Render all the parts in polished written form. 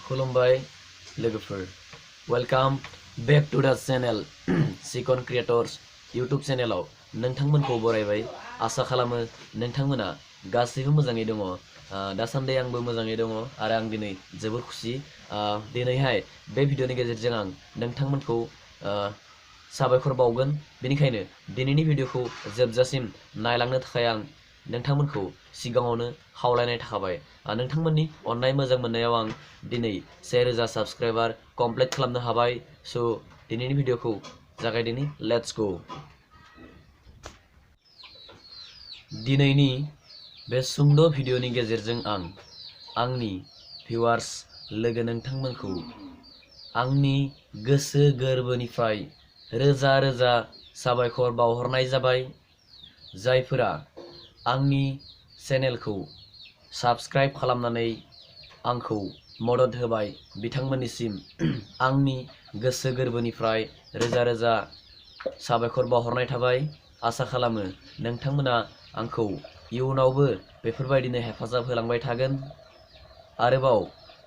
खुलुमबाय लोगोफोर welcome back to द चैनल सिकन क्रिएटर्स यूट्यूब चैनलाव नोंथांमोनखौ बरायबाय आसा खालामो नोंथांमोना गासैबो मोजाङै दङ दासान्दि आंबो मोजाङै दङ आरो आं दिनै जोबोर खुसि दिनैहाय बे भिडिअनि गेजेरजों आं नोंथांमोनखौ साबायखर बावगोन बेनिखायनो दिनैनि भिडिअखौ जोबजासिम नायलांनो थाखाय आं नोंथांमोनखौ सिगाङावनो खावलायनाय थाखाबाय नोंथांमोननि अननाय मोजां मोननायाव आं दिनै 1000 साबस्क्राइबार कमप्लिट खालामनो हाबाय सो दिनैनि भिडिअखौ जागायदिनि लेट्स गो दिनैनि बे सुंद' भिडिअनि गेजेरजों आं आंनि भिउआर्स लोगो नोंथांमोनखौ आंनि गोसो गोरबोनिफ्राय रोजा रोजा साबायखर बावहरनाय जाबाय जायफोरा आंनि चेनेलखौ साबस्क्राइब खालामनानै आंखौ मदद होबाय बिथांमोननिसिम आंनि गोसो गोरबोनिफ्राय रोजा रोजा साबायखर बावहरनाय थाबाय आसा खालामो नोंथांमोना आंखौ इयुनावबो बेफोरबायदिनो हेफाजाब होलांबाय थागोन आरोबाव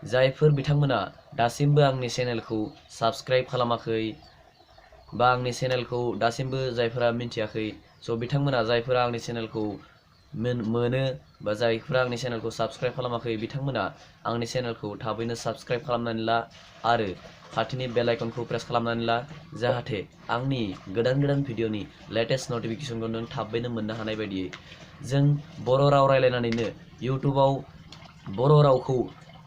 जायफोर बिथांमोना दासिमबो आंनि चेनेलखौ साबस्क्राइब खालामाखै बा आंनि चेनेलखौ दासिमबो जायफोरा मिन्थियाखै स' बिथांमोना जायफोरा आंनि चेनेलखौ मोनो बा जायफोरा आंनि चेनेलखौ साबस्क्राइब खालामाखै बिथांमोना आंनि चेनेलखौ थाबैनो साबस्क्राइब खालामनानै ला आरो खाथिनि बेल आइकनखौ प्रेस खालामनानै ला जाहाथे आंनि गोदान गोदान भिडिअनि लेटेस्ट नटिफिकेसनखौ नों थाबैनो मोननो हानाय बायदियै जों बर' राव रायलायनानैनो इउटुबाव बर' रावखौ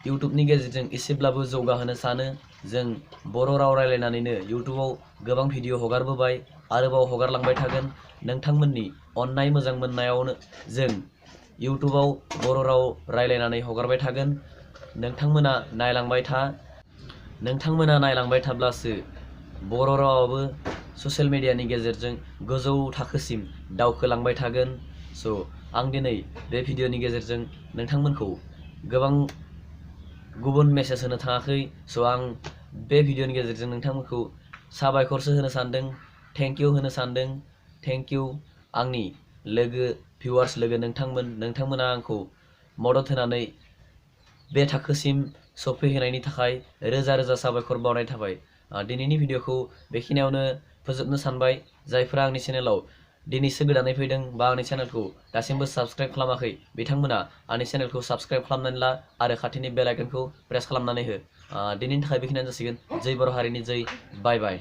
इउटुबनि गेजेरजों एसेब्लाबो जौगाहोनो सानो जों बर' राव रायलायनानैनो इउटुबाव गोबां भिडिअ हगारबोबाय आरोबाव हगारलांबाय थागोन नोंथांमोननि अननाय मोजां मोननायावनो जों इउटुबाव बर' राव रायलायनानै हगारबाय थागोन नोंथांमोना नायलांबाय थाब्लासो बर' रावाबो ससियेल मिडियानि गेजेरजों गोजौ थाखोसिम दावखोलांबाय थागोन स' आं दिनै बे भिडिअनि गेजेरजों नोंथांमोनखौ गोबां गुबुन मेसेज होनो थाङाखै स' आं बे भिडिअनि गेजेरजों नोंथांमोनखौ साबायखरसो होनो सानदों थेंक इउ होनो सानदों थेंक इउ आंनि लोगो भिउआर्स लोगो नोंथांमोना आंखौ मदद होनानै बे थाखोसिम सफैहोनायनि थाखाय रोजा रोजा साबायखर बावनाय थाबाय दिनैनि भिडिअखौ बेखिनियावनो फोजोबनो सानबाय जायफोरा आंनि चेनेलाव दिनैसो गोदानै फैदों बा आंनि चेनेलखौ दासिमबो साबस्क्राइब खालामाखै बिथांमोना आंनि चेनेलखौ साबस्क्राइब खालामनानै ला आरो खाथिनि बेल आइकनखौ प्रेस खालामनानै हो दिनैनि थाखाय बेखिनियानो जासिगोन जै बर' हारिनि जै बाय बाय